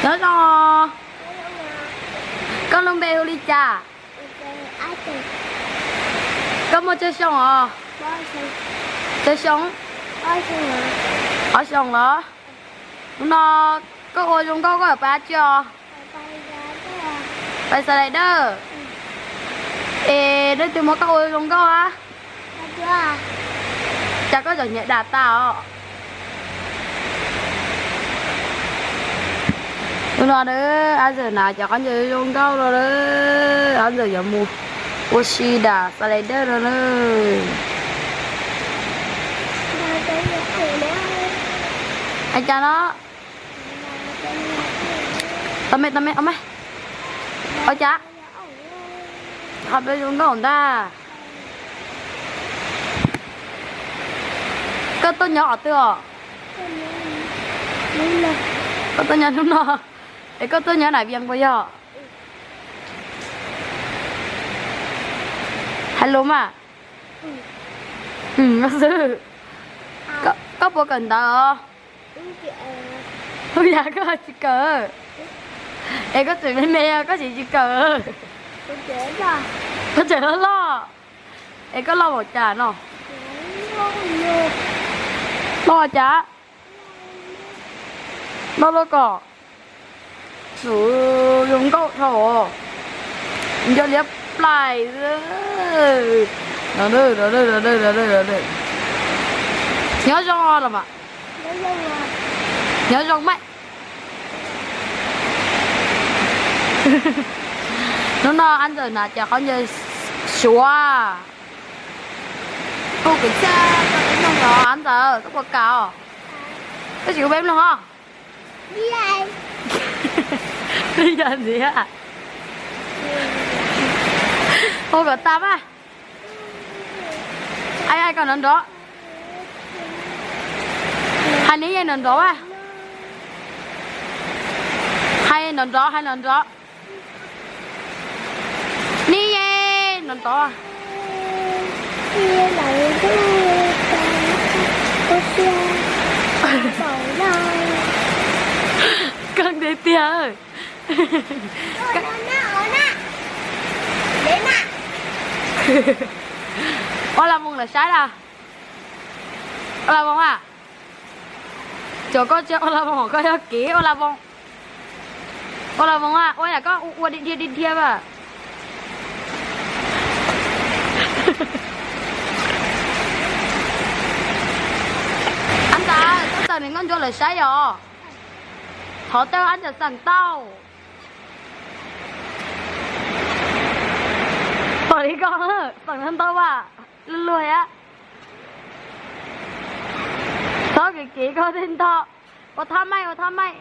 Nyob zoo os. Koj lub npe hu li cas? Koj muaj tsawg xyoo os? Tsawg xyoo? Ob xyoos los? Hnub no koj ua zoo nkauj koj pais dab tsi os? Pais xas lais dawj. Es leej twg muab koj ua zoo nkauj a? Cas koj txom nyem dam tas os? Hnub no na, Ab Ntxawm hnav cov khaub ncaws zoo nkauj no na, Ab Ntxawm yuav mus ua si dam xas lais dawj no na. Hais cas no? Tau me, tau me, ua cas? Qhov peb zoo nkauj ntag. Koj tuaj nyob qhov twg os? Koj tuaj nyob hnub no, es koj tuaj nyob nram Vias puas yog? Hais lus mas. Xwb. Koj puas kawm ntawv os? Ub, yam koj tsis kawm. Es koj tseem me me koj tseem tsis kawm. Koj tseem loj loj. Es koj loj npaum cas no? Loj cas? Loj luaj kom. Zoo nkauj dhau. Nco liab plais. Nyob zoo los mas. Nyob zoo mas. Hnub no Ab Ntxawm hnav cov khaub ncaws Suav. Kuv txhaj tau peb mloog los Ab Ntxawm, koj puas kam os? Koj tsis hu peb mloog os? Yog ntxiv. Hu kom tas mas. Ai, ai kom nrov nrov. Hais neb yeej nrov nrov as. Hais nrov nrov, hais nrov nrov. Neb yeej nrov nrov. Kawg tiag tiag. Ua la voos lawm saib las. Ua la voos a. Cov koj tsis ua la voos, koj yog kev ua la voos. Ua la voos a, ua yam koj ua dhia dhia dhia dhia as. Ab Ntxawm, koj tawm nws nkauj ntsuab lawm saib yom. Thov tawm Ab Ntxawm xeem tau. Pom li koj xeem ntau as, luag luag thiab. Txhob kev kev koj tej nto. Ua thaj maij, ua thaj maij.